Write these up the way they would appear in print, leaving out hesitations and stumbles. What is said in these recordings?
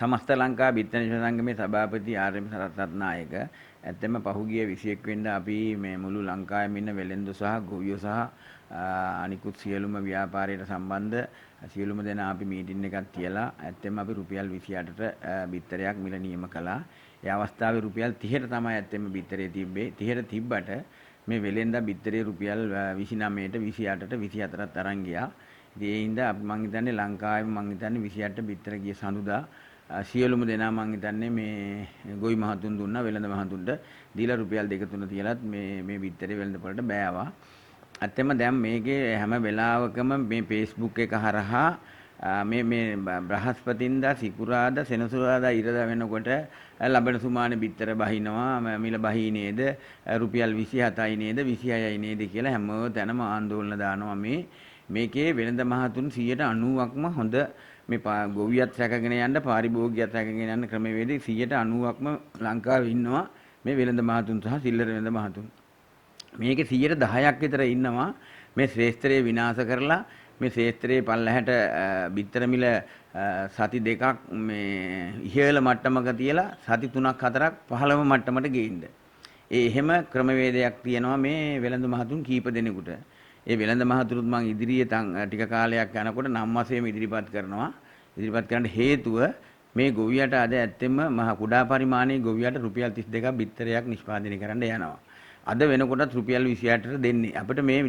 සමස්ත ලංකා බිත්තර නිෂ්පාදක සංගමේ සභාපති ආර්.එම්. සරත් රත්නායක ඇත්තම පහුගිය 21 වෙනිදා අපි මේ මුළු ලංකාවෙම ඉන්න වෙළෙන්දෝ සහ ගොවියෝ සහ අනිකුත් සියලුම ව්‍යාපාරයට සම්බන්ධ සියලුම දෙනා අපි මීටින් එකක් තියලා ඇත්තම අපි රුපියල් 28ට බිත්තරයක් මිල නියම කළා. ඒ අවස්ථාවේ රුපියල් 30ට තමයි ඇත්තම බිත්තරේ තිබ්බේ. 30ට තිබ්බට මේ වෙළෙන්දා බිත්තරේ රුපියල් 29ට 28ට 24ත් අරන් ගියා. ඉතින් ඒ හින්දා අපි මං හිතන්නේ ලංකාවේ මං හිතන්නේ 28 බිත්තර ගිය සඳුදා සියලුම දෙනා මං හිතන්නේ මේ ගොවි මහතුන් දුන්නා වෙළඳ මහතුන්ට දීලා රුපියල් දෙක තුන තියලත් මේ මේ බිත්තරේ වෙළඳ පොළට බෑවා. ඇත්තම දැන් මේකේ හැම වෙලාවකම මේ Facebook එක හරහා මේ මේ බ්‍රහස්පතින්දා සිකුරාදා සෙනසුරාදා ඉරදා වෙනකොට ලබන සුමානේ බිත්තර බහිනවා මිල බහී නේද රුපියල් 27යි නේද 26යි නේද කියලා හැම තැනම ආందోලන දානවා. මේ මේකේ වෙළඳ මහතුන් 90%ක්ම හොඳ මේ ගොවියත් රැකගෙන යන්න පාරිභෝගිකයත් රැකගෙන යන්න ක්‍රමවේද 90%ක්ම ලංකාවේ ඉන්නවා මේ වෙළඳ මහතුන් සහ සිල්ලර වෙළඳ මහතුන්. මේකේ 10%ක් විතර ඉන්නවා මේ ශ්‍රේෂ්ත්‍රය විනාශ කරලා මේ ක්ෂේත්‍රයේ පල්ලහැට බිත්තර මිල සති දෙකක් මේ ඉහළ මට්ටමක තියලා සති තුනක් හතරක් පහළම මට්ටමට ගේන්න. ඒ එහෙම ක්‍රමවේදයක් තියෙනවා මේ වෙළඳ මහතුන් කීප දෙනෙකුට. ඒ වෙළඳ මහතුරුත් මං ඉදිරියේ ටික කාලයක් යනකොට නම් වශයෙන්ම ඉදිරිපත් කරනවා. ඉදිරිපත් කරන්න හේතුව මේ ගොවියට අද ඇත්තෙන්ම මහ කුඩා පරිමාණයේ ගොවියට රුපියල් 32ක් බිත්තරයක් නිෂ්පාදනය කරන්න යනවා. අද වෙනකොටත් රුපියල් 28ට දෙන්නේ. අපිට මේ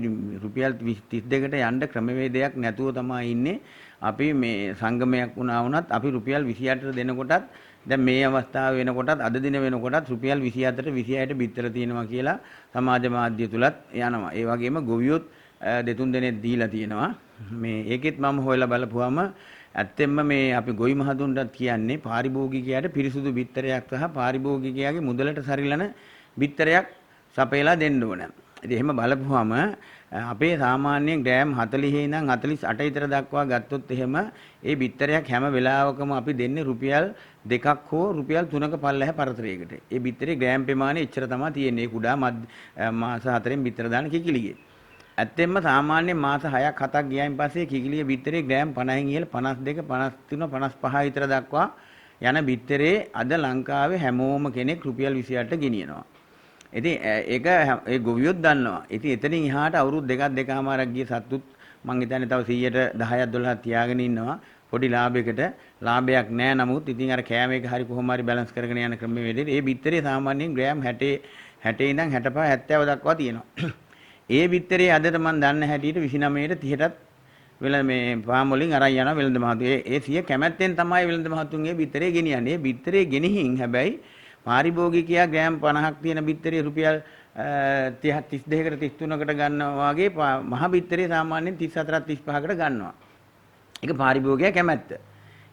රුපියල් 32කට යන්න ක්‍රමවේදයක් නැතුව තමයි ඉන්නේ. අපි මේ සංගමයක් වුණා වුණත් අපි රුපියල් 28ට දෙනකොටත් දැන් මේ අවස්ථාව වෙනකොටත් අද දින වෙනකොටත් රුපියල් 24ට 26ට බිත්තර තියෙනවා කියලා සමාජ මාධ්‍ය තුලත් යනවා. ඒ වගේම ගොවියොත් දෙතුන් දෙනෙක් දීලා තියෙනවා. මේ ඒකෙත් මම හොයලා බලපුවාම ඇත්තෙන්ම මේ අපි ගොවි මහතුන්ටත් කියන්නේ පාරිභෝගිකයාට පිරිසුදු බිත්තරයක් සහ පාරිභෝගිකයාගේ මුදලට සරිලන බිත්තරයක් සපයලා දෙන්න ඕන. ඉතින් එහෙම බලපුවාම අපේ සාමාන්‍යයෙන් ග්‍රෑම් 40 ඉඳන් 48 විතර දක්වා ගත්තොත් එහෙම ඒ බිත්තරයක් හැම වෙලාවකම අපි දෙන්නේ රුපියල් 2ක් හෝ රුපියල් 3ක පල්ලෙහා පරතරයකට. ඒ බිත්තරේ ග්‍රෑම් ප්‍රමාණය එච්චර තමයි තියෙන්නේ. ඒ කුඩා මාස 4න් බිත්තර දාන කිකිලිගේ. ඇත්තෙන්ම සාමාන්‍යයෙන් මාස 6ක් 7ක් ගියායින් පස්සේ කිකිලියේ බිත්තරේ ග්‍රෑම් 50න් ඉහළ 52 53 55 විතර දක්වා යන බිත්තරේ අද ලංකාවේ හැමෝම කෙනෙක් රුපියල් 28ට ගෙනියනවා. ඉතින් ඒක ඒ ගොවියොත් දන්නවා. ඉතින් එතනින් එහාට අවුරුදු දෙකක් දෙකමාරක් ගිය සත්තුත් මං හිතන්නේ තව 110ක් 12ක් තියාගෙන ඉන්නවා. පොඩි ලාභයකට. ලාභයක් නෑ. නමුත් ඉතින් අර කෑම එක හරි කොහොම හරි බැලන්ස් කරගෙන යන ක්‍රමවේදයට ඒ බිත්තරේ සාමාන්‍යයෙන් ග්‍රෑම් 60 60 ඉඳන් 65 70 දක්වා තියෙනවා. ඒ බිත්තරේ අදට මං දන්න හැටියට 29ට 30ටත් වෙල මේ පාම් වලින් අරන් යනවා වෙළඳ මහතුන්. ඒ සිය කැමැත්තෙන් තමයි වෙළඳ මහතුන් ඒ බිත්තරේ ගෙනියන්නේ. ඒ බිත්තරේ ගෙනිහින් හැබැයි පාරිභෝගිකයා ග්‍රෑම් 50ක් තියෙන බිත්තරේ රුපියල් 30 32කට 33කට ගන්නවා වගේ මහ බිත්තරේ සාමාන්‍යයෙන් 34ක් 35කට ගන්නවා. ඒක පාරිභෝගිකයා කැමැත්ත.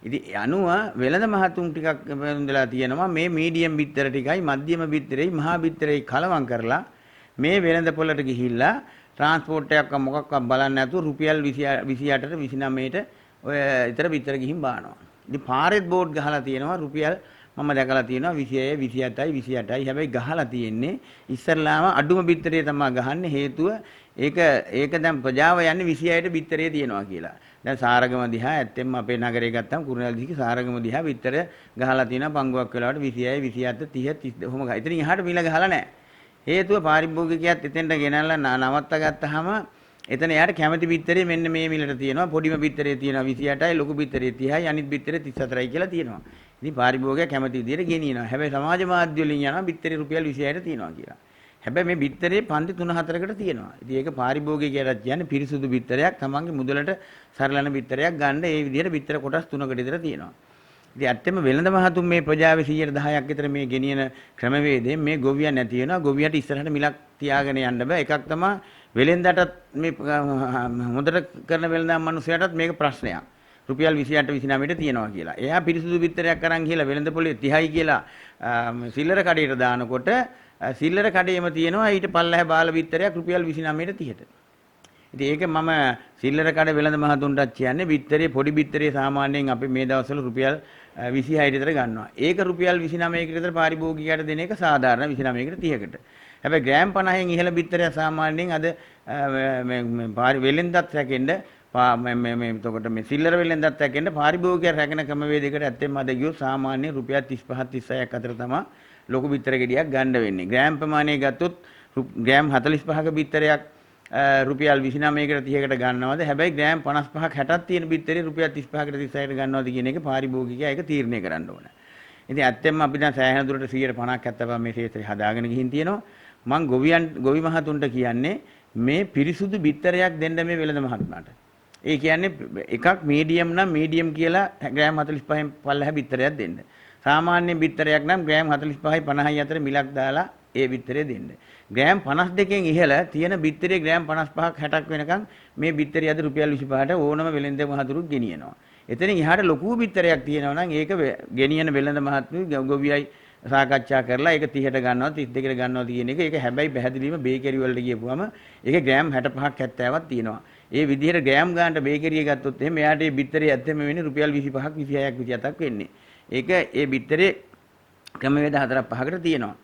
ඉතින් අනුව වෙළඳ මහතුන් ටිකක් වෙඳලා තියෙනවා මේ මීඩියම් බිත්තර ටිකයි මධ්‍යම බිත්තරෙයි මහා බිත්තරෙයි කලවම් කරලා මේ වෙළඳ පොළට ගිහිල්ලා ට්‍රාන්ස්පෝර්ට් එකක් මොකක්වත් බලන්නේ නැතුව රුපියල් 28ට 29ට ඔය ඊතර බිත්තර ගිහින් බානවා. ඉතින් පාරෙත් බෝඩ් ගහලා තියෙනවා රුපියල් මම දැකලා තියෙනවා 26 27යි 28යි. හැබැයි ගහලා තියෙන්නේ ඉස්සරලාම අඩුම බිත්තරේ තමයි ගහන්නේ. හේතුව ඒක ඒක දැන් ප්‍රජාව යන්නේ 26ට බිත්තරේ තියෙනවා කියලා. දැන් සාරගම දිහා ඇත්තෙන්ම අපේ නගරේ ගත්තම කුරුණෑගල දිහා සාරගම දිහා බිත්තර ගහලා තියෙනවා පංගුවක් වෙලාවට 26 27 30 32 ඔහොම ගහ. ඉතින් එහාට මිල ගහලා නැහැ. හේතුව පාරිභෝගිකයාත් එතෙන්ට ගෙනල්ලා නවත්ත ගත්තාම එතන එයාට කැමති බිත්තරේ මෙන්න මේ මිලට තියෙනවා. පොඩිම බිත්තරේ තියෙනවා 28යි, ලොකු බිත්තරේ 30යි, අනිත් බිත්තරේ 34යි කියලා තියෙනවා. ඉතින් පාරිභෝගිකයා කැමති විදියට ගෙනියනවා. හැබැයි සමාජ මාධ්‍ය වලින් යනවා බිත්තරේ රුපියල් 26ට තියෙනවා කියලා. හැබැයි මේ බිත්තරේ පන්ති 3-4කට තියෙනවා. ඉතින් ඒක පාරිභෝගිකයාට කියන්නේ පිරිසුදු බිත්තරයක්, තමන්ගේ මුදලට සරලන බිත්තරයක් ගන්න ඒ විදියට බිත්තර කොටස් 3කට විතර තියෙනවා. ඉතින් ඇත්තම වෙළඳ මහතුන් මේ ප්‍රජාවේ 10%ක් විතර මේ ගෙනියන ක්‍රමවේදයෙන් මේ ගොවියා නැති වෙනවා. ගොවියාට ඉස්සරහට මිලක් තියාගෙන යන්න බෑ. එකක් තමයි වෙළෙන්දටත් මේ හොඳට කරන වෙළඳාම් මිනිසයාටත් මේක ප්‍රශ්නයක්. රුපියල් 28 29ට තියෙනවා කියලා. එයා පිරිසුදු බිත්තරයක් අරන් ගිහලා වෙළඳ පොලේ 30යි කියලා සිල්ලර කඩේට දානකොට සිල්ලර කඩේම තියෙනවා ඊට පල්ලෙහා බාල බිත්තරයක් රුපියල් 29ට 30ට. ඉතින් ඒක මම සිල්ලර කඩ වෙළඳ මහතුන්ටත් කියන්නේ බිත්තරේ පොඩි බිත්තරේ සාමාන්‍යයෙන් අපි මේ දවස්වල රුපියල් 26ට විතර ගන්නවා. ඒක රුපියල් 29කට විතර පාරිභෝගිකයාට දෙන එක සාධාරණ 29කට 30කට. හැබැයි ග්‍රෑම් 50න් ඉහළ බිත්තරයක් සාමාන්‍යයෙන් අද මේ වෙළෙන්දත් රැකෙන්න මේ මේ එතකොට මේ සිල්ලර වෙළෙන්දත් එක්ක එන්න පාරිභෝගිකයා රැකෙන ක්‍රමවේදයකට ඇත්තෙන්ම අද ගියොත් සාමාන්‍ය රුපියල් 35 36ක් අතර තමයි ලොකු බිත්තර ගෙඩියක් ගන්න වෙන්නේ. ග්‍රෑම් ප්‍රමාණය ගත්තොත් ග්‍රෑම් 45ක බිත්තරයක් රුපියල් 29කට 30කට ගන්නවද? හැබැයි ග්‍රෑම් 55ක් 60ක් තියෙන බිත්තරේ රුපියල් 35කට 36කට ගන්නවද කියන එක පාරිභෝගිකයා ඒක තීරණය කරන්න ඕන. ඉතින් ඇත්තෙන්ම අපි දැන් සෑහෙන දුරට 150ක් 75 මේ ක්ෂේත්‍රය හදාගෙන ගිහින් තියෙනවා. මං ගොවි මහතුන්ට කියන්නේ මේ පිරිසුදු බිත්තරයක් දෙන්න මේ වෙළඳ මහත්මයාට. ඒ කියන්නේ එකක් මීඩියම් නම් මීඩියම් කියලා ග්‍රෑම් 45න් පල්ලෙහා බිත්තරයක් දෙන්න. සාමාන්‍ය බිත්තරයක් නම් ග්‍රෑම් 45යි 50යි අතර මිලක් දාලා ඒ බිත්තරේ දෙන්න. ග්‍රෑම් 52කින් ඉහළ තියෙන බිත්තරේ ග්‍රෑම් 55ක් 60ක් වෙනකන් මේ බිත්තරේ අද රුපියල් 25ට ඕනම වෙළඳ මහතුරුක් ගෙනියනවා. එතනින් එහාට ලොකු බිත්තරයක් තියෙනවා නම් ඒක ගෙනියන වෙළඳ මහත්මිය ගොවියයි සාකච්ඡා කරලා ඒක 30ට ගන්නවා 32කට ගන්නවා කියන එක. ඒක හැබැයි පැහැදිලිවම බේකරි වලට ගියපුවම ඒක ග්‍රෑම් 65ක් 70ක් තියෙනවා. ඒ විදිහට ග්‍රෑම් ගානට බේකරිය ගත්තොත් එහෙම එයාට ඒ බිත්තරේ ඇත්තෙම වෙන්නේ රුපියල් 25ක් 26ක් 27ක් වෙන්නේ. ඒක ඒ බිත්තරේ ක්‍රමවේද 4ක් 5කට තියෙනවා.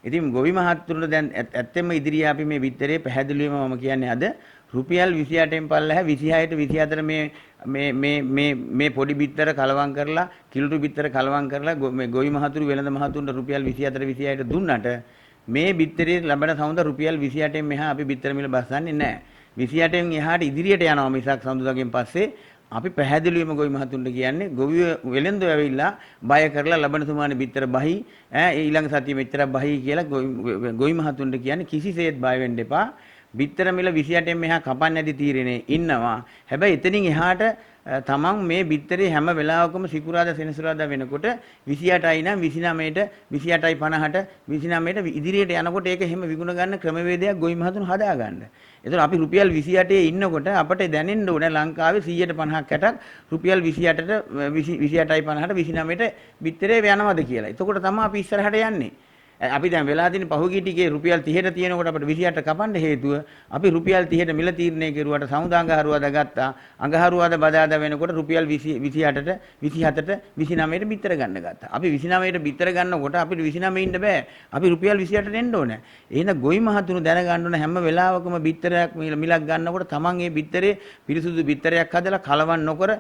ඉතින් ගොවි මහත්තුරුන්ට දැන් ඇත්තෙම ඉදිරියේ අපි මේ බිත්තරේ පැහැදිලිවම මම කියන්නේ අද රුපියල් 28න් පල්ලෙහා 26ට 24 මේ මේ මේ මේ මේ පොඩි බිත්තර කලවම් කරලා කිලුටු බිත්තර කලවම් කරලා මේ ගොවි මහතුරු වෙළඳ මහතුන්ට රුපියල් 24 26ට දුන්නට මේ බිත්තරේ ලැබෙන සමුද රුපියල් 28න් මෙහා අපි බිත්තර මිල බස්සන්නේ නැහැ. 28න් එහාට ඉදිරියට යනවා මිසක් සමුදගෙන් පස්සේ අපි පැහැදිලිවම ගොවි මහතුන්ට කියන්නේ ගොවි වෙළෙන්දෝ ඇවිල්ලා බය කරලා ලබන සුමානේ බිත්තර බහි ඈ ඊළඟ සතියේ මෙච්චර බහි කියලා ගොවි මහතුන්ට කියන්නේ කිසිසේත් බය වෙන්න එපා. බිත්තර මිල 28න් මෙහා කපන්න නැති තීරණේ ඉන්නවා. හැබැයි එතනින් එහාට තමන් මේ බිත්තරේ හැම වෙලාවකම සිකුරාදා සෙනසුරාදා වෙනකොට 28යි නම් 29ට 28යි 50ට 29ට ඉදිරියට යනකොට ඒක එහෙම විකුණ ගන්න ක්‍රමවේදයක් ගොවි මහතුන් හදා ගන්න. ඒතර අපි රුපියල් 28 ඉන්නකොට අපට දැනෙන්න ඕනේ ලංකාවේ 150ක් 60ක් රුපියල් 28ට 28යි 50ට 29ට බිත්තරේ යනවද කියලා. එතකොට තමයි අපි ඉස්සරහට යන්නේ. අපි දැන් වෙලා තියෙන පහුගිය ටිකේ රුපියල් 30ට තියෙනකොට අපිට 28 කපන්න හේතුව අපි රුපියල් 30ට මිල තීරණය කෙරුවට සමුදා අඟහරුවාදා ගත්තා. අඟහරුවාදා බදාදා වෙනකොට රුපියල් 28ට 27ට 29ට බිත්තර ගන්න ගත්තා. අපි 29ට බිත්තර ගන්නකොට අපිට 29 ඉන්න බෑ. අපි රුපියල් 28ට එන්න ඕනේ. එහෙනම් ගොවි මහතුරු දැනගන්න ඕන හැම වෙලාවකම බිත්තරයක් මිලක් ගන්නකොට තමන් ඒ බිත්තරේ පිරිසුදු බිත්තරයක් හදලා කලවම් නොකර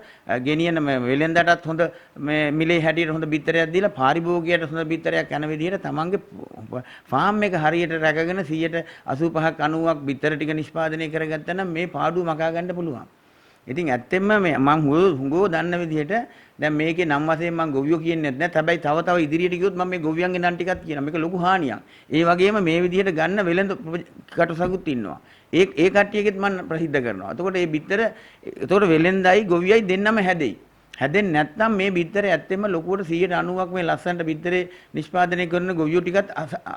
ගෙනියන වෙලෙන්දටත් හොඳ මේ මිලේ හැටියට හොඳ බිත්තරයක් දීලා පාරිභෝගිකයට හොඳ බිත්තරයක් යන විදිහට තමන්ගේ ෆාම් එක හරියට රැකගෙන 85ක් 90ක් බිත්තර ටික නිෂ්පාදනය කරගත්තා නම් මේ පාඩුව මකා ගන්න පුළුවන්. ඉතින් ඇත්තෙන්ම මේ මං හුඟෝ දන්න විදිහට දැන් මේකේ නම් වශයෙන් මං ගොවියෝ කියන්නේත් නෑ. හැබැයි තව තව ඉදිරියට ගියොත් මම මේ ගොවියන්ගේ නම් ටිකක් කියනවා. මේක ලොකු හානියක්. ඒ වගේම මේ විදිහට ගන්න වෙළඳ කටුසකුත් ඉන්නවා. ඒ ඒ කට්ටියගෙත් මං ප්‍රසිද්ධ කරනවා. එතකොට මේ බිත්තර එතකොට වෙළෙන්දයි ගොවියයි දෙන්නම හැදෙයි. හැදෙන්නේ නැත්නම් මේ බිත්තරේ ඇත්තෙන්ම ලොකුවට 90ක් මේ ලස්සනට බිත්තරේ නිෂ්පාදනය කරන ගොවියෝ ටිකත්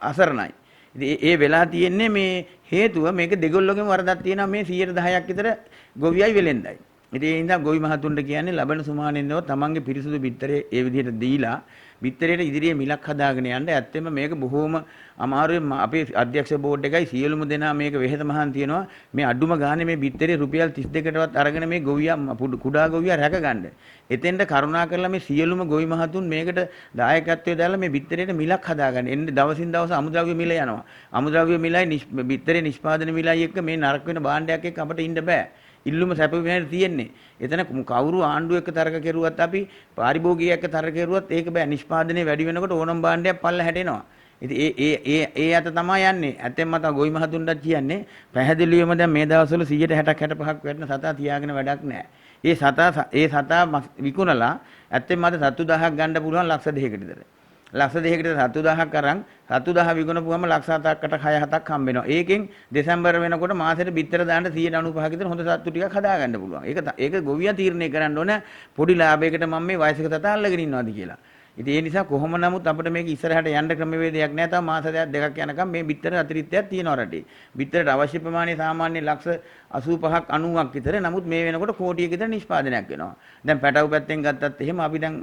අසරණයි. ඉතින් ඒ වෙලා තියෙන්නේ මේ හේතුව මේක දෙගොල්ලෝගෙම වරදක් තියෙනවා මේ 10%ක් විතර ගොවියයි වෙලෙන්දයි. ඉතින් ඒ හින්දා ගොවි මහතුන්ට කියන්නේ ලබන සුමානෙන්දව තමන්ගේ පිරිසුදු බිත්තරේ ඒ විදිහට දීලා බිත්තරේට ඉදිරියේ මිලක් හදාගෙන යන්න. ඇත්තෙන්ම මේක බොහෝම අමාරුවෙන් අපේ අධ්‍යක්ෂ බෝඩ් එකයි සියලුම දෙනා මේක වෙහෙස මහන් තියෙනවා. මේ අඩුම ගානේ මේ බිත්තරේ රුපියල් 32කටවත් අරගෙන මේ ගොවියා කුඩා ගොවියා රැක ගන්න. එතෙන්ට කරුණා කරලා මේ සියලුම ගොවි මහතුන් මේකට දායකත්වය දාලා මේ බිත්තරේට මිලක් හදාගන්න. එන්නේ දවසින් දවස අමුද්‍රව්‍ය මිල යනවා. අමුද්‍රව්‍ය මිලයි බිත්තරේ නිෂ්පාදන මිලයි එක්ක මේ නරක වෙන භාණ්ඩයක් එක්ක අපිට ඉන්න බෑ. ඉල්ලුම සැප වෙන තියෙන්නේ. එතන කවුරු ආණ්ඩුව එක්ක තර්ක කෙරුවත් අපි පාරිභෝගිකයෙක් එක්ක තර්ක කෙරුවත් ඒක බෑ. නිෂ්පාදනය වැඩි වෙනකොට ඕනම භාණ්ඩයක් පල්ල හැටෙනවා. ඉතින් ඒ ඒ ඒ ඒ අත තමයි යන්නේ. ඇත්තෙන්ම මත ගොවි මහතුන්ටත් කියන්නේ පැහැදිලිවම දැන් මේ දවස්වල 160ක් 65ක් වැටෙන සතා තියාගෙන වැඩක් නෑ. ඒ සතා විකුණලා ඇත්තෙන්ම අද සත්තු 1000ක් ගන්න පුළුවන් ලක්ෂ 2කට විතර. ලක්ෂ 2කට සත්තු 1000ක් අරන් සත්තු 1000 විකුණපුවම ලක්ෂ 7කට 6 7ක් හම්බ වෙනවා. ඒකෙන් දෙසැම්බර් වෙනකොට මාසෙට බිත්තර දාන්න 195ක විතර හොඳ සත්තු ටිකක් හදා ගන්න පුළුවන්. ඒක ගොවියා තීරණය කරන්න ඕන පොඩි ලාභයකට මම මේ වයසක සතා අල්ලගෙන ඉන්නවාද කියලා. ඉතින් ඒ නිසා කොහොම නමුත් අපිට මේක ඉස්සරහට යන්න ක්‍රමවේදයක් නෑ. තව මාස දෙකක් යනකම් මේ බිත්තර අතිරික්තයක් තියෙනවා රටේ. බිත්තරට අවශ්‍ය ප්‍රමාණය සාමාන්‍ය ලක්ෂ 85ක් 90ක් විතර. නමුත් මේ වෙනකොට කෝටියක විතර නිෂ්පාදනයක් වෙනවා. දැන් පැටව් පැත්තෙන් ගත්තත් එහෙම අපි දැන්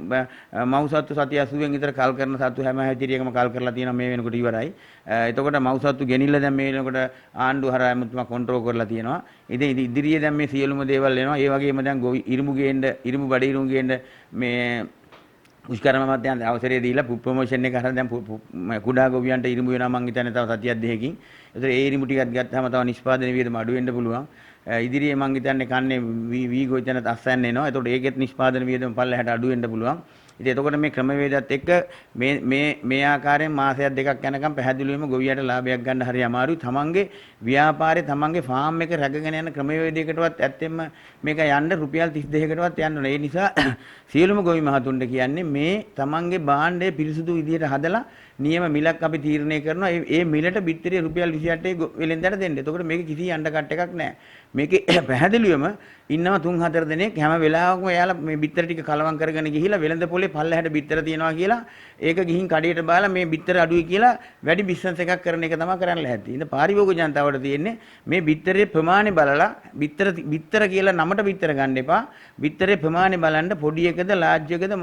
මව් සත්තු සති 80න් විතර කල් කරන සත්තු හැම හැචරියකම කල් කරලා තියෙනවා මේ වෙනකොට ඉවරයි. එතකොට මව් සත්තු ගෙනිල්ල දැන් මේ වෙනකොට ආණ්ඩුව හරහා ඇමතුමා කන්ට්‍රෝල් කරලා තියෙනවා. ඉතින් ඉදිරියේ දැන් මේ සියලුම දේවල් එනවා. ඒ වගේම දැන් ගොවි ඉරිමු ගේන්න, ඉරිමු බඩ ඉරිමු ගේන්න මේ පුෂ්කරම මහත්තයන් අවසරය දීලා ප්‍රොමෝෂන් එක අරන් දැන් කුඩා ගොවියන්ට ඉරිමු වෙනවා මං හිතන්නේ තව සතියක් දෙකකින්. ඒතර ඒ ඉරිමු ටිකක් ගත්තාම තව නිෂ්පාදන වියදම අඩු වෙන්න පුළුවන්. ඉදිරියේ මං හිතන්නේ කන්නේ වී ගොවිතැනත් අස්වැන්න එනවා. එතකොට ඒකෙත් නිෂ්පාදන වියදම පල්ලෙහාට අඩු වෙන්න පුළුවන්. ඉතින් එතකොට මේ ක්‍රමවේදات එක්ක මේ මේ මේ ආකාරයෙන් මාසයක් දෙකක් යනකම් පැහැදිලිවම ගොවියට ලාභයක් ගන්න හරි අමාරුයි. තමන්ගේ ව්‍යාපාරේ තමන්ගේ ෆාම් එක රැකගෙන යන ක්‍රමවේදයකටවත් ඇත්තෙන්ම මේක යන්න රුපියල් 32කටවත් යන්න ඕනේ. ඒ නිසා සියලුම ගොවි මහතුන්ට කියන්නේ මේ තමන්ගේ භාණ්ඩය පිරිසුදු විදිහට හදලා නියම මිලක් අපි තීරණය කරනවා. ඒ මිලට බිත්තරේ රුපියල් 28 වෙලෙන්දට දෙන්න. එතකොට මේක කිසි අඬ කට් එකක් නෑ. මේකේ පැහැදිලිවම ඉන්නවා 3-4 දෙනෙක් හැම වෙලාවකම එයාලා මේ බිත්තර ටික කලවම් කරගෙන ගිහිලා වෙළඳ පොලේ පල්ලෙහාට බිත්තර තියනවා කියලා ඒක ගිහින් කඩේට බාලා මේ බිත්තර අඩුයි කියලා වැඩි බිස්නස් එකක් කරන එක තමයි කරන්න ලැහැත්ති. ඉතින් පාරිභෝගික ජනතාවට තියෙන්නේ මේ බිත්තරේ ප්‍රමාණය බලලා බිත්තර බිත්තර කියලා නමට බිත්තර ගන්න එපා. බිත්තරේ ප්‍රමාණය බලන්න පොඩි එකද ලාජ් එකද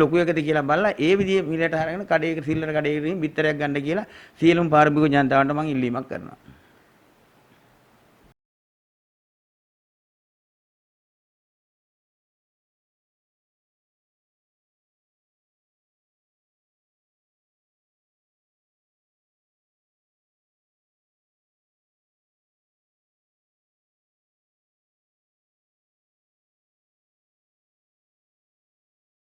ලොකු එකද කියලා බලලා ඒ විදිහේ මිලට අරගෙන කඩේක සිල්ලර කඩේක ගිහින් බිත්තරයක් ගන්න කියලා සියලුම පාරිභෝගික ජනතාවන්ට මම ඉල්ලීමක් කරනවා.